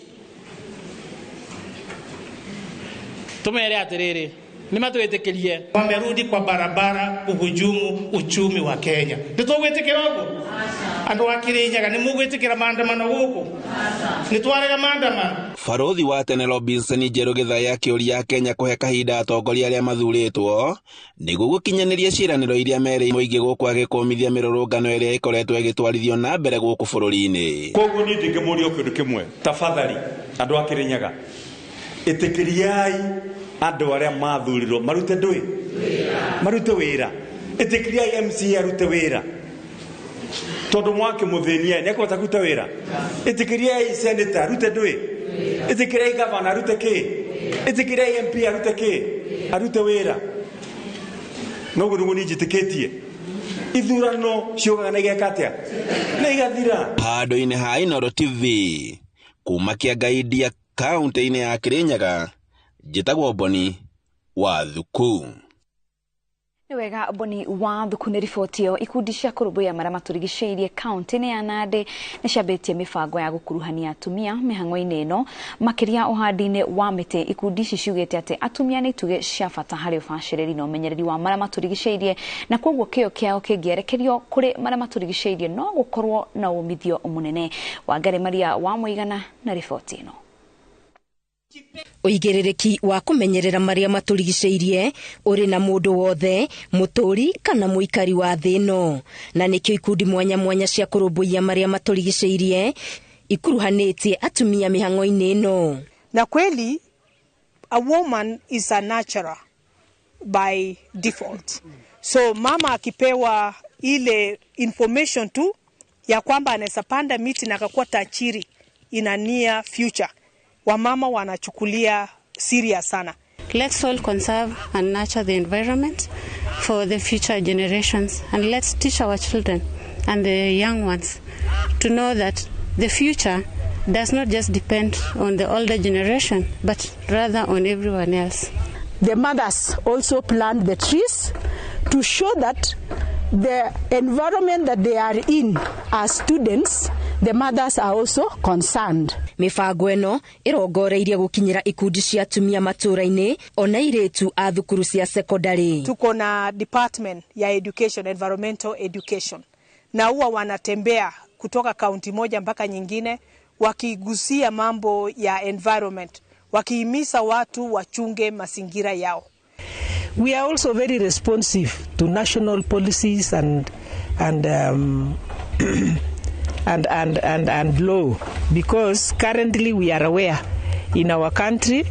Tumere atĩrĩrĩ nĩ matwĩtĩkĩrie. Wamerudi kwa barabara kuhujumu uchumi wa Kenya. Nĩ tũgwĩtĩkĩra ũguo? Andũ a Kĩrĩnyaga nĩ mũgwĩtĩkĩra maandamano gũkũ? Nĩ twarega maandamano? Barũthi wa tene Robinson Njerũ Gĩthai akĩũria Kenya kũhe kahinda atongoria arĩa mathurĩtwo nĩguo gũkinyanĩria ciĩranĩro iria merĩire mũingĩ gũkũ agĩkũmithia mĩrũrũngano ĩrĩa ĩkoretwo ĩgĩtwarithio na mbere gũkũ bũrũri-inĩ. Koguo niĩ ndingĩmũria kĩndũ kĩmwe, tafadhali andũ a Kĩrĩnyaga ĩtĩkĩriai andũ arĩa mathurirwo marute ndũĩ marute wĩra, ĩtĩkĩriai MCA arute wĩra tondũ mwakĩmũthĩnia nĩ ekũhota kũruta wĩra, ĩtĩkĩriai senator arute ndũĩ, ĩtĩkĩriai gavana arute kĩ, ĩtĩkĩriai MP arute kĩ, arute wĩra. Noguo nĩguo niĩ njĩtĩkĩtie ithurano ciũkaga na igeka atĩa na igathira. Handũ-inĩ ha Inooro TV kuma Kĩangai Ndia kaunti-inĩ ya Kĩrĩnyaga njĩtagwo Boni Wathuku. Nĩ wega Boni Wathuku nĩ riboti ĩyo. Ikundi cia kũrũmbũiya marĩa matũrigicĩirie kaunti-inĩ ya Nandĩ nĩ ciambĩtie mĩbango ya gũkuruhania atumia mĩhang'o-inĩ ĩno makĩria ũhandi-inĩ wa mĩtĩ. Ikundi ici ciugĩte atĩ atumia nĩ itugĩ cia bata harĩ ũbacĩrĩri na ũmenyereri wa marĩa matũrigicĩirie na koguo kĩyo kĩao kĩngĩerekerio kũrĩ marĩa matũrigicĩirie no gũkorwo na umithio mũnene. Wangari Maria wa Mũigana na riboti ĩno. Ũigĩrĩrĩki wa kũmenyerera marĩa matũrigicĩirie ũrĩ na mũndũ wothe mũtũri kana mũikari wa thĩ ĩno, na nĩkĩo ikundi mwanya mwanya cia kũrũmbũiya marĩa matũrigicĩirie ikuruhanĩtie atumia mĩhang'o-inĩ ĩno. Na kweli a woman is a natural by default, so mama akipewa ile information tu ya kwamba anaweza panda miti na akakuwa tajiri in a near future, wamama wanachukulia serious sana. Let's all conserve and nurture the environment for the future generations, and let's teach our children and the young ones to know that the future does not just depend on the older generation, but rather on everyone else. The mothers also plant the trees to show that the environment that they are in as students, the mothers are also concerned. Mĩbango ĩno ĩrongoreirie gũkinyĩra ikundi cia atumia matũũra-inĩ ona airĩtu a thukuru cia sekondari. Tuko na department ya education, environmental education, na huwa wanatembea kutoka kaunti moja mpaka nyingine wakigusia mambo ya environment, wakihimiza watu wachunge mazingira yao. We are also very responsive to national policies and and law, because currently we are aware in our country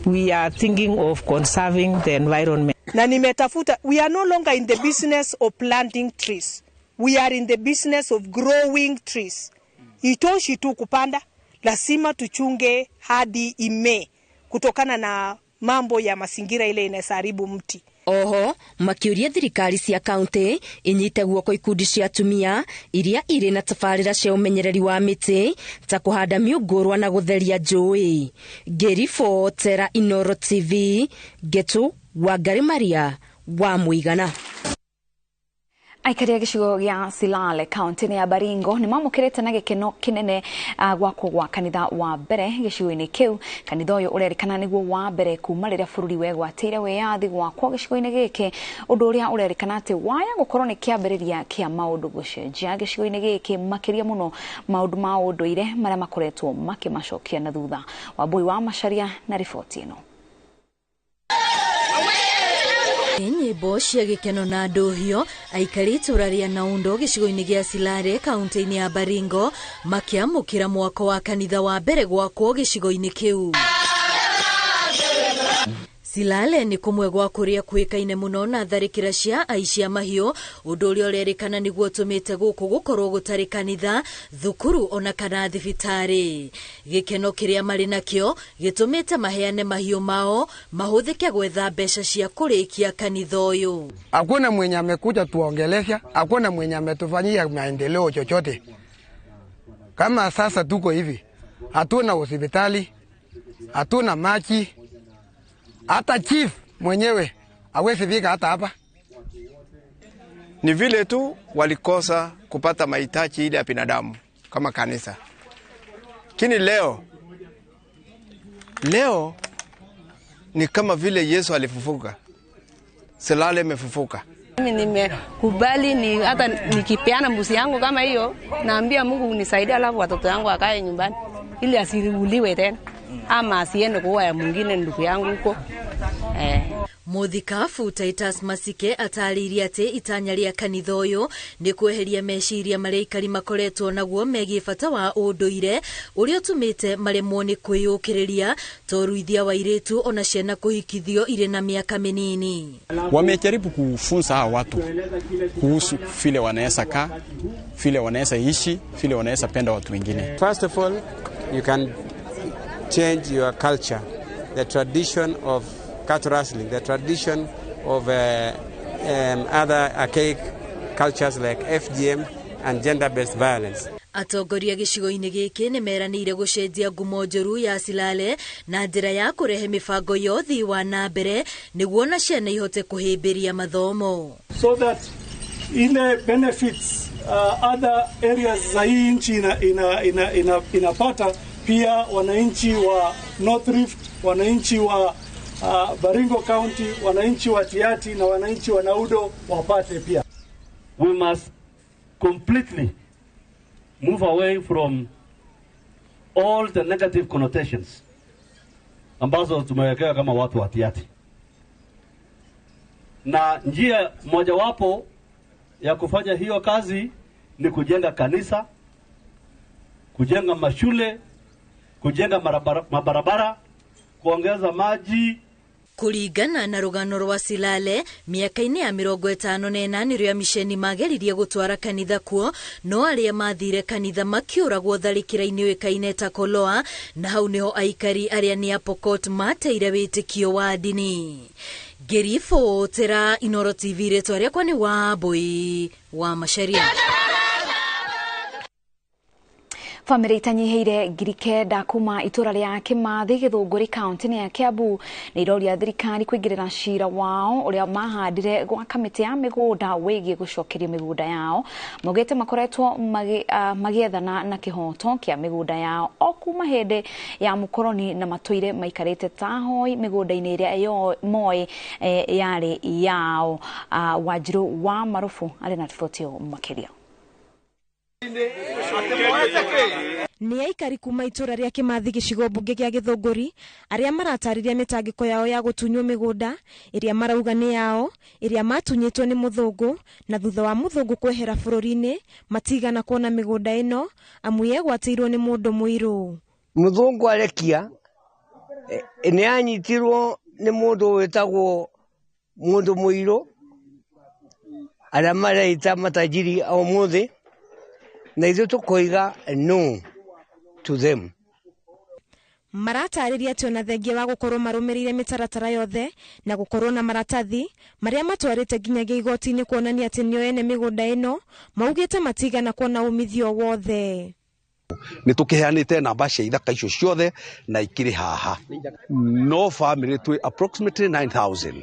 we are thinking of conserving the environment. Na nimetafuta, we are no longer in the business of planting trees. We are in the business of growing trees. Itoshi tu kupanda, lazima tuchunge hadi ime kutokana na mambo ya mazingira ile inasaribu mti. Oho makiuria thirikari cia kaunti inyite guoko ikundi cia atumia iria irĩ na tabarĩra cia ũmenyereri wa mĩtĩ ta kũhanda mĩũngũrwa na gũtheria njũĩ. Ngĩribotera Inoro TV, Ngetu Wangari Maria wa Mũigana. Aikari a gĩcigo gĩa Silale kaunti-inĩ ya Baringo nĩ mamũkĩrĩte na gĩkeno kĩnene gwakwo gwa kanitha wa mbere gĩcigo-inĩ kĩu. Kanitha ũyũ ũrerĩkana nĩguo wa mbere kuma rĩrĩa bũrũri wegwatĩire wĩyathi gwakwo gĩcigo-inĩ gĩkĩ, ũndũ ũrĩa ũrerĩkana atĩ waya gũkorwo nĩ kĩambĩrĩria kĩa maũndũ gũcenjia gĩcigo-inĩ gĩkĩ, makĩria mũno maũndũ ma ũndũire marĩa makoretwo makĩmacokia na thutha. Wambui wa Macharia na riboti ĩno. Nyĩmbo cia gĩkeno na ndũhio aikari itũra rĩa Naundo gĩcigo-inĩ gĩa Silale kaunti-inĩ ya Baringo makĩamũkĩra mwako wa kanitha wa mbere gwakwo gĩcigo-inĩ kĩu. Silale nĩ kũmwe gwa kũrĩa kwĩkaine mũno na tharĩkĩra cia aici a mahiũ, ũndũ ũrĩa ũrerĩkana nĩguo ũtũmĩte gũkũ gũkorwo gũtarĩ kanitha, thukuru ona kana thibitarĩ. Gĩkeno kĩrĩa marĩ nakĩo gĩtũmĩte maheane mahiũ mao mahũthĩke gwetha mbeca cia kũrĩkia kanitha ũyũ. Hakuna mwenye amekuja tuongelesha, hakuna mwenye ametufanyia maendeleo chochote. Kama sasa tuko hivi, hatuna hospitali, hatuna maji. Hata chief mwenyewe hawezi fika hata hapa. Ni vile tu walikosa kupata mahitaji ile ya binadamu kama kanisa. Lakini leo ni kama vile Yesu alifufuka. Silale imefufuka. Mimi nimekubali, ni hata nikipeana mbuzi yangu kama hiyo, naambia Mungu unisaidie, alafu watoto yangu wakae nyumbani ili asiruliwe tena ama asiende kuoa ya mwingine ndugu yangu huko. Muthikabu Titus Masike atarĩirie atĩ itanya rĩa kanitha ũyũ nĩ kweheria meciria marĩa aikari makoretwo naguo megiĩ bata wa ũndũire ũrĩa ũtũmĩte maremwo nĩ kwĩyũkĩrĩria ta ũruithia wa airĩtu ona ciana kũhikithio irĩ na miaka mĩnini. Wamejaribu kufunza hawa watu kuhusu vile wanaweza kaa, vile wanaweza ishi, vile wanaweza penda watu wengine. First of all, you can change your culture, the tradition of cattle rustling, the tradition of other archaic cultures like FGM and gender-based violence. Atongoria gĩcigo-inĩ gĩkĩ nĩ meranĩire gũcenjia ngumo njũru ya Silale na njĩra ya kũrehe mĩbango ya ũthii wa na mbere nĩguo na ciana ihote kũhĩmbĩria mathomo. So that ile benefits other areas za hii nchi inapata, pia wananchi wa North Rift, wananchi wa Baringo County, wananchi wa Tiaty na wananchi wa Naudo wapate pia. We must completely move away from all the negative connotations ambazo tumewekewa kama watu wa Tiaty. Na njia mojawapo ya kufanya hiyo kazi ni kujenga kanisa, kujenga mashule, kujenga mabarabara, kuongeza maji. Kuringana na rugano rwa Silale, miaka-inĩ ya 58 nĩrĩo amisheni mageririe gũtwara kanitha kuo, no arĩa mathire kanitha makĩũragwo tharĩkĩra-inĩ yũĩkaine ta Koloa, na hau nĩho aikari arĩa nĩ a Pokot mateire wĩtĩkio wa ndini. Ngĩribotera Inoro TV, rĩtwa rĩakwa nĩ Wambui wa Macharia. Bamĩrĩ itanyihĩire 9,000 kuma itũra rĩa Kĩmathi Gĩthũngũri kaunti-inĩ ya Kiambu nĩ iroria thirikari kũingĩrĩra cira wao ũrĩa mahandire gwa kamĩtĩ ya mĩgũnda wĩgiĩ gũcokerio mĩgũnda yao. Maugĩte makoretwo magĩethana na kĩhoto kĩa mĩgũnda yao o kuma hĩndĩ ya mũkoroni na matũire maikarĩte ta hoi mĩgũnda-inĩ ĩrĩa moĩ yarĩ yao. Wanjirũ wa Marubu arĩ na riboti ĩyo makĩria. Nĩ aikari kuma itũra rĩa Kĩmathi gĩcigo mbunge gĩa Gĩthũngũri arĩa maratarĩria mĩtangĩko yao ya gũtunywo mĩgũnda ĩrĩa marauga nĩ yao ĩrĩa matunyĩtwo nĩ mũthũngũ, na thutha wa mũthũngũ kwehera bũrũri-inĩ matigana kuona mĩgũnda ĩno amu yegwatĩirwo nĩ mũndũ mũirũ. Mũthũngũ arekia nĩ anyitirwo nĩ mũndũ wĩtagwo mũndũ mũirũ arĩa mareita matajiri o mũthĩ, na ithuĩ tũkoiga no to them. Maratarĩria atĩ ona thengia wa gũkorwo marũmĩrĩire mĩtaratara yothe na gũkorwo na maratathi marĩa matwarĩte nginyagia igoti-inĩ kuonania atĩ nĩo ene mĩgũnda ĩno, maugĩte matigana kuona umithio wothe. Nĩ tũkĩheanĩte namba cia ithaka icio ciothe na ikĩrĩ haha, no famĩlĩ twĩ approximately 9000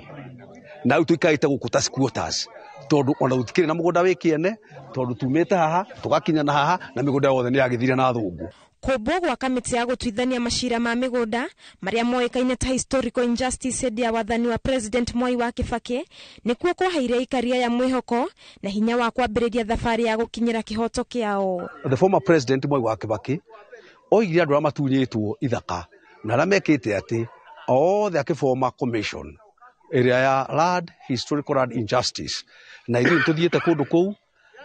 na rĩu tũikarĩte gũkũ ta squatters, tondũ ona gũtikĩrĩ na mũgũnda wĩ kĩene, tondũ tumĩte haha tũgakinya na haha na mĩgũnda yothe nĩ yagĩthire na athũngũ. Kũmbwo gwa kamĩtĩ ya gũtuithania macira ma mĩgũnda marĩa moĩkaine ta historical injustice hĩndĩ ya wathani wa President Mwai wa Kibaki nĩkuo kwaheire aikari aya mwĩhoko na hinya wa kwambĩrĩria thabarĩ ya gũkinyĩra kĩhoto kĩao. The former President Mwai wa Kibaki oigire andũ arĩa matunyĩtwo ithaka na arĩa mekĩte atĩ othe akĩboma commission ĩrĩa ya land historical land injustice, na ithuĩ nĩtũthiĩte kũndũ kũu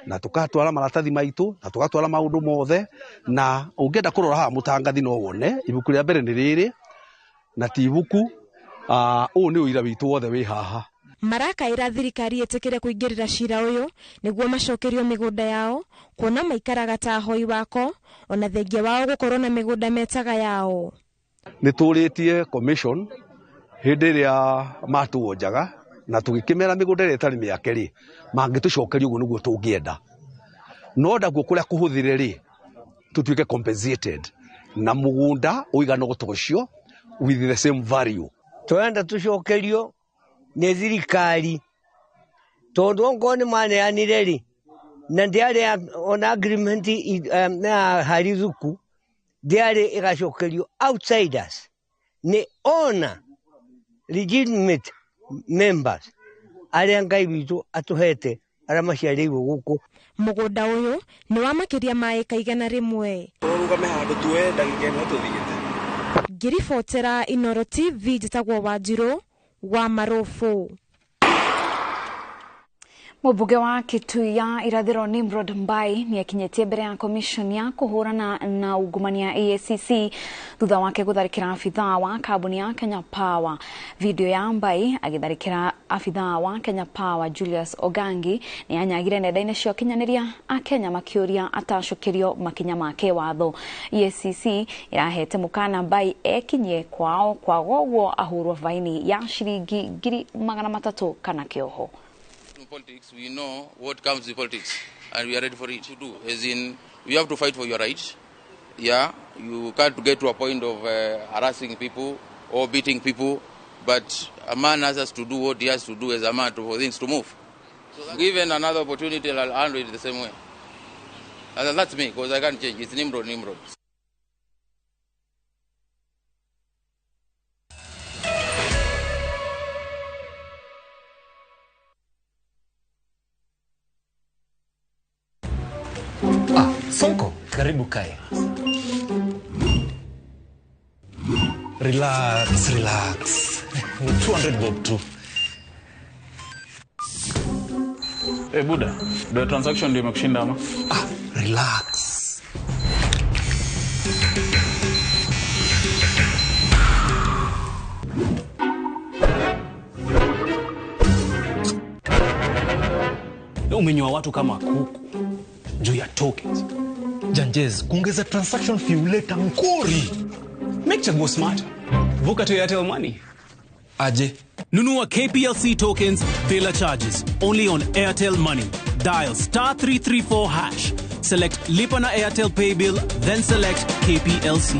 na tukatwara maratathi maitũ na tugatwara maũndũ mothe, na ũngĩenda kũrora haha mũtangathi no wone ibuku rĩa mbere nĩ rĩrĩ na ti ibuku, ũũ nĩ ũira witũ wothe wĩ haha. Marakaĩra thirikari ĩtĩkĩre kũingĩrĩra cira ũyũ nĩguo macokerio mĩgũnda yao, kuona maikaraga ta ahoi wako ona thengia wao gũkorwo na mĩgũnda metaga yao. Nĩ tũrĩtie commission hĩndĩ ĩrĩa matuonjaga na tũgĩkĩmera mĩgũnda ĩrĩa ĩtarĩ mĩake rĩ, mangĩtũcokeria ũguo nĩguo tũngĩenda, no ndaguo kũrĩa kũhũthĩre rĩ tũtuĩke compensated na mũgũnda ũigana ta ũcio with the same value. Tũrenda tũcokerio nĩ thirikari tondũ ongorwo nĩ maneanire rĩ, na ndĩarĩ ona agreement na Harithuku ndĩarĩ ĩgacokerio outsiders, nĩ ona legitimate members arĩa Ngai witũ atũhete arĩa maciarĩirwo gũkũ. Mũgũnda ũyũ nĩ wa makĩria ma ĩka 100. Tũrũgame handũ tuoe ndagĩka ĩmwe tũthiĩte. Ngĩribotera Inooro TV njĩtagwo Wanjirũ wa Marũbũ. Mũmbunge wa Kitui ya Irathĩro Nimrod Mbai nĩakinyĩtie mbere ya commission ya kũhũrana na ungumania EACC thutha wake gũtharĩkĩra abithaa wa kambuni ya Kenya Power. Video ya Mbai agĩtharĩkĩra abithaa wa Kenya Power Julius Ogangi nĩyanyagire nenda-inĩ cia ũkinyanĩria Akenya makĩũria atacũkĩrio makinya ma kĩwatho. EACC ĩrahete mũkana Mbai ekinyie kwao kwaga ũguo ahũrwo baini ya ciringi 300,000 kana kĩoho. Politics, we know what comes with politics, and we are ready for it to do. As in, you have to fight for your rights. Yeah, you can't get to a point of harassing people or beating people, but a man has to do what he has to do as a man for things to move. So given another opportunity, I'll handle it the same way. And that's me, because I can't change. It's Nimrod, Nimrod. Sonko, karibu kae. Relax, relax. Ni 200 bob tu. Hey Buda, the transaction ndio imekushinda ama? Ah, relax. Umenyoa watu kama kuku juu ya tokens. Janjez, kuongeza transaction fee huleta mkori. Make chaguo smart. Vuka to Airtel Money. Aje. Nunua KPLC tokens bila charges. Only on Airtel Money. Dial *334#. Select Lipa na Airtel Pay Bill, then select KPLC.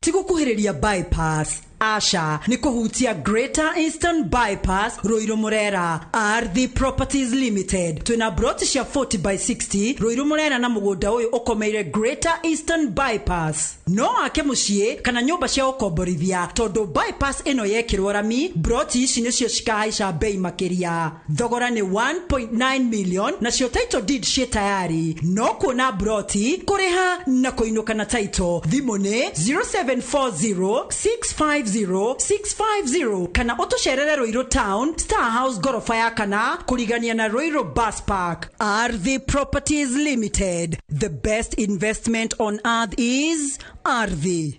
Tigukuhĩrĩria bypass Aca nĩ kũhutia Greater Eastern Bypass Ruiru Murera. Ardhi Properties Limited twĩna broti cia 40 by 60 Ruiru Murera na mũgũnda ũyũ ũkomeire Greater Eastern Bypass. No wake mũciĩ kana nyũmba cia gũkomborithia tondũ bypass ĩno yekĩrwo rami broti ici nĩcio cikahaica bei makĩria. Thogora nĩ 1.9 million nacio title deed ciĩ tayari. No kuona broti kũrĩha na kũinũka na title. Thimũ nĩ 0740 650 650 kana ũtũcerere Ruiru Town Star House gorofa ya kana kũrigania na Ruiru Bus Park. Ardhi Properties Limited, the best investment on earth is Ardhi.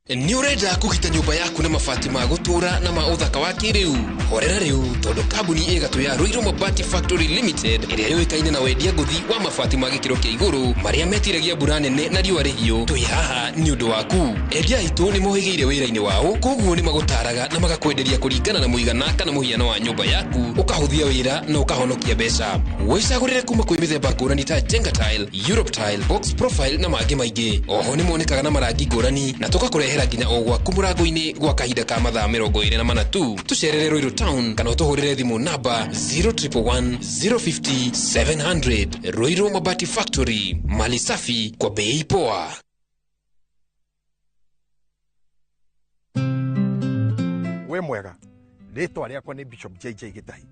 Nĩ ũrenda kũgita nyũmba yaku na mabati ma gũtũũra na ma ũthaka wa kĩrĩu? Horera rĩu tondũ kambuni ĩgatũ ya Ruiru Mabati Factory Limited ĩrĩa yũĩkaine na wendia ngũthi wa mabati ma gĩkĩro kĩa igũrũ marĩa metiragia mbura nene na riũa rĩhiũ, twĩ haha nĩ ũndũ waku. Endia aitũ nĩ mohĩgĩire wĩra-inĩ wao, koguo nĩ magũtaraga na magakwenderia kũringana na mũigana kana mũhiano wa nyũmba yaku, ũkahũthia wĩra na ũkahonokia mbeca. Wĩcagũrĩre kuma kwĩ mĩthemba ngũrani ta Jenga Tile, Europe Tile, Box Profile na mangĩ maingĩ. Oho nĩ monekaga na marangi ngũrani na tũgakũrehera nginya o gwaku mũrango-inĩ gwa kahinda ka mathaa 24 tu. Tũcerere Ruiru Town kana ũtũhũrĩre thimũ namba 0111 050 700. Ruiru Mabati Factory, mali safi kwa bei poa. We mwega, rĩtwa rĩakwa nĩ Bishop JJ Gĩtahi.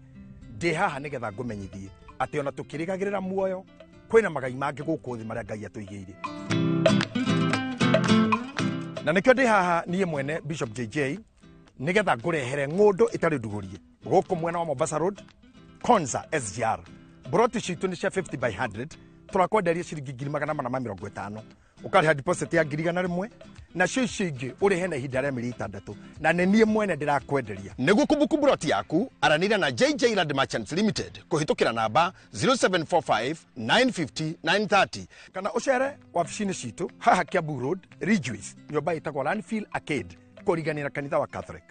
Ndĩ haha nĩgetha ngũmenyithie atĩ ona tũkĩrĩgagĩrĩra muoyo kwĩna magai mangĩ gũkũ thĩ marĩa Ngai atũigĩire. Na nĩkĩo ndĩ haha niĩ mwene Bishop JJ nĩgetha ngũrehere ng'ũndũ ĩtarĩ ndugũrie gũkũ mwena wa Mombasa Road, Konza SGR. Broti citũ nĩ cia 50 by 100, tũrakwenderia ciringi 450,000. Ũkarĩha deposit ya 100,000 nacio icio ingĩ ũrĩhe na ihinda rĩa mĩeri 6, na nĩ niĩ mwene ndĩrakwenderia. Nĩguo kũbuku broti yaku aranĩria na JJ Land Merchants Limited kũhĩtũkĩra namba 0745 950 930 kana ũcere wabici-inĩ citũ haha Kiambu Road, Ridgeways, nyũmba ĩtagwo Landfill Arcade kũrigania na kanitha wa Catholic.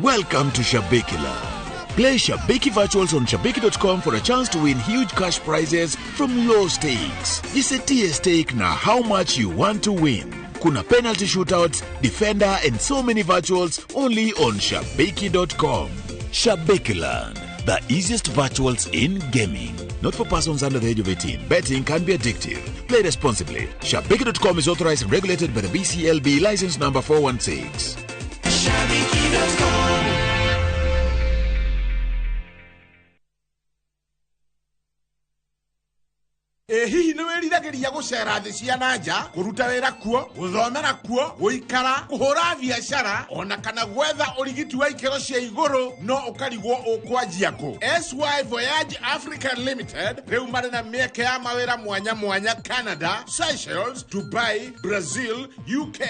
Welcome to Shabiki Land. Play Shabiki Virtuals on Shabiki.com for a chance to win huge cash prizes from low stakes. Jisetie stake na how much you want to win. Kuna penalty shootouts, defender and so many virtuals only on Shabiki.com. Shabiki Land, the easiest virtuals in gaming. Not for persons under the age of 18. Betting can be addictive. Play responsibly. Shabiki.com is authorized and regulated by the BCLB license number 416. Shabiki.com. Hihi nĩ wĩriragĩria gũcera thĩ cia na nja, kũruta wĩra kuo, gũthomera kuo, gũikara, kũhũra biacara, ona kana gwetha ũrigiti wa ikĩro cia igũrũ, no ũkarigwo ũkwanjia kũ? SY Voyage Africa Limited rĩu marĩ na mĩeke ya mawĩra mwanya mwanya Canada, Seychelles, Dubai, Brazil, UK,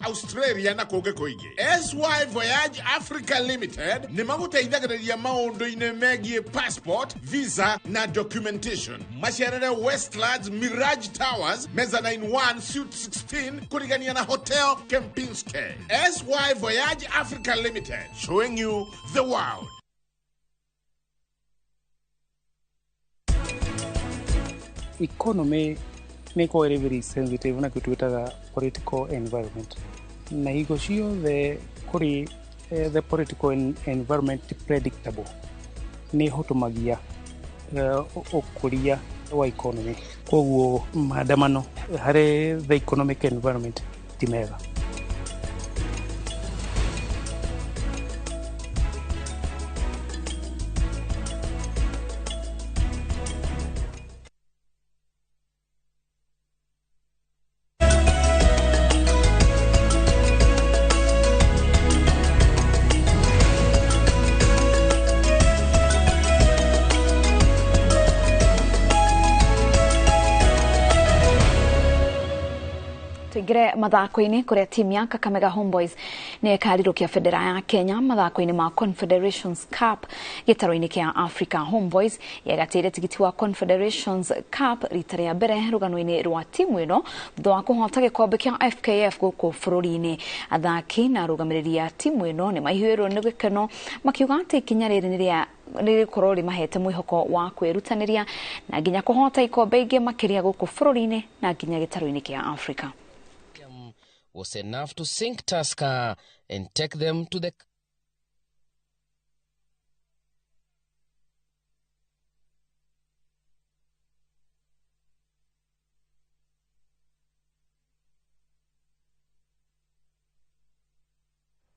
Australia na kũngĩ kũingĩ. SY Voyage Africa Limited nĩ magũteithagĩrĩria maũndũ-inĩ megiĩ passport, visa na documentation. Macerere West Westlands Mirage Towers, Mezzanine 1, Suite 16, kurigania na Hotel Kempinski. SY Voyage Africa Limited, showing you the world. Economy nĩ ĩkoragwo ĩrĩ very sensitive na kĩndũ twĩtaga political environment, na hingo ciothe kũrĩ the political environment predictable nĩ ĩhotomagia ũkũria wa economy. Koguo maandamano harĩ the economic environment ti mega. Tũingĩre mathako-inĩ kũrĩa timu ya Kakamega Homeboys nĩ ĩkarirũkia bendera ya Kenya mathako-inĩ ma Confederations Cup gĩtaro-inĩ kĩa Africa. Homeboys yegatĩire tigiti wa Confederations Cup rita rĩa mbere rũgano-inĩ rwa timu ĩno thutha wa kũhota gĩkombe kĩa FKF gũkũ bũrũri-inĩ. Athaki na arũgamĩrĩri a timu ĩno nĩ maihũirwo nĩ gĩkeno makiuga atĩ ikinya rĩrĩ nĩ rĩa rĩgũkorwo rĩmahete mwĩhoko wa kwĩrutanĩria na nginya kũhota ikombe ingĩ makĩria gũkũ bũrũri-inĩ na nginya gĩtaro-inĩ kĩa Africa. Was enough to sink Tusker and take them to the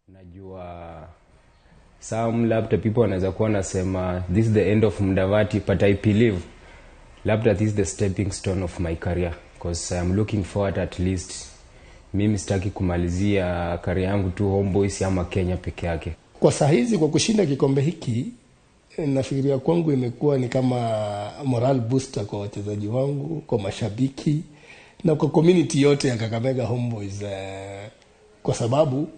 Najua some labda people wanaweza kuwa nasema this is the end of Mudavadi, but I believe labda this is the stepping stone of my career, because I am looking forward at least. Mimi sitaki kumalizia career yangu tu Homeboys ama Kenya peke yake. Kwa saa hizi kwa kushinda kikombe hiki, nafikiria kwangu imekuwa ni kama moral booster kwa wachezaji wangu, kwa mashabiki na kwa community yote ya Kakamega Homeboys, kwa sababu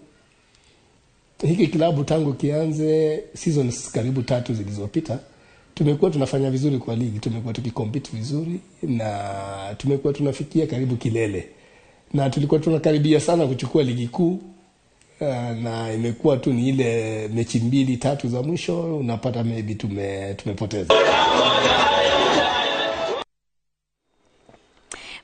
hiki klabu tangu kianze seasons karibu 3 zilizopita tumekuwa tunafanya vizuri kwa ligi, tumekuwa tukicompete vizuri na tumekuwa tunafikia karibu kilele. Na tulikuwa tunakaribia sana kuchukua ligi kuu, na imekuwa tu ni ile mechi 2 3 za mwisho unapata maybe tumepoteza.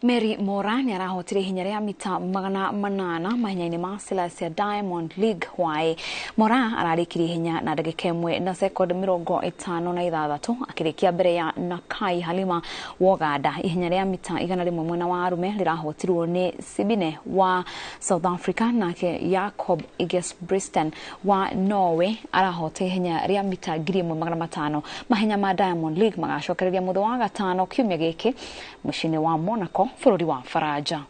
Mary Mora nĩ arahotire ihenya rĩa mita 800 mahenya-inĩ ma Silesia Diamond League hwaĩ. Mora ararĩkirie ihenya na ndagĩka 1 na sekondi 56 akĩrĩkia mbere ya Nakai Halima wa Uganda. Ihenya rĩa mita 100 mwena wa arume rĩrahotirwo nĩ Sibine wa South Africa, nake Jacob Ingebrigtsen wa Norway arahota ihenya rĩa mita 1500. Mahenya ma Diamond League magacokereria mũthĩ wa gatano kiumia gĩkĩ mũciĩ-inĩ wa Monaco bũrũri wa Faranja.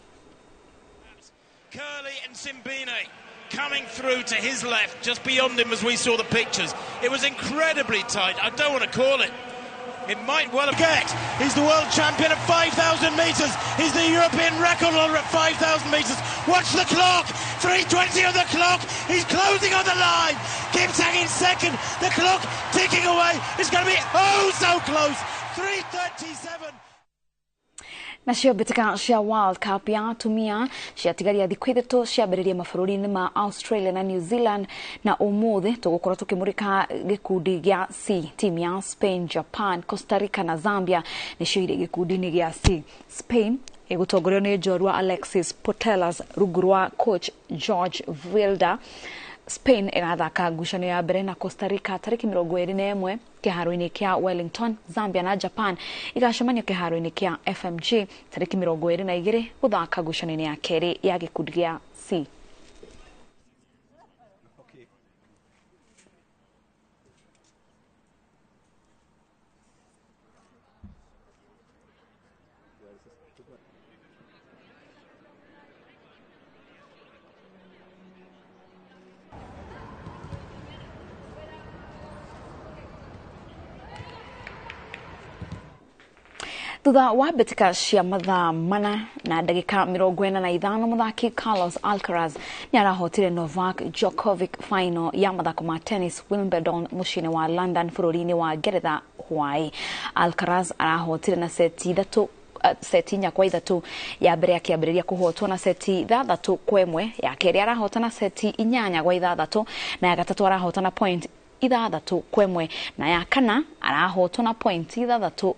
Curly and Simbine coming through to his left, just beyond him as we saw the pictures. It was incredibly tight. I don't want to call it. It might well get. He's the world champion at 5,000 metres. He's the European record holder at 5,000 metres. Watch the clock. 3:20 on the clock. He's closing on the line. Kipsang in second. The clock ticking away. It's going to be oh so close. 3:37. Nacio mbĩtĩka cia World Cup ya atumia ciatigaria thikũ 3 ciambĩrĩrie mabũrũri-inĩ ma Australia na New Zealand, na ũmũthĩ tũgũkorwo tũkĩmũrĩka gĩkundi gĩa C. Timu ya Spain, Japan, Costa Rica na Zambia nĩcio irĩ gĩkundi-inĩ gĩa C. Spain ĩgũtongorio nĩ njorua Alexis Putellas rungu rwa coach George Wilder. Spain ĩgathaka ngucanio ya mbere na Costa Rica tarĩki 21 kĩharo-inĩ kĩa Wellington. Zambia na Japan igacemania kĩharo-inĩ kĩa FMG tarĩki 22 gũthaka ngucanio-inĩ ya kerĩ ya gĩkundi gĩa C. Thutha wa mbĩtĩka cia mathaa 4 na ndagĩka 45 mũthaki Carlos Alcaraz nĩ arahotire Novak Djokovic final ya mathako ma tennis Wimbledon mũciĩ-inĩ wa London bũrũri-inĩ wa Ngeretha hwaĩ. Alcaraz arahotire na seti 3 seti 4 kwa 3 ya mbere akĩambĩrĩria kũhotwo na seti 6 kwa 1, ya kerĩ arahota na seti 8 kwa 6 na ya gatatũ arahota na point 6 kwa 1 na ya kana arahotwo na point 6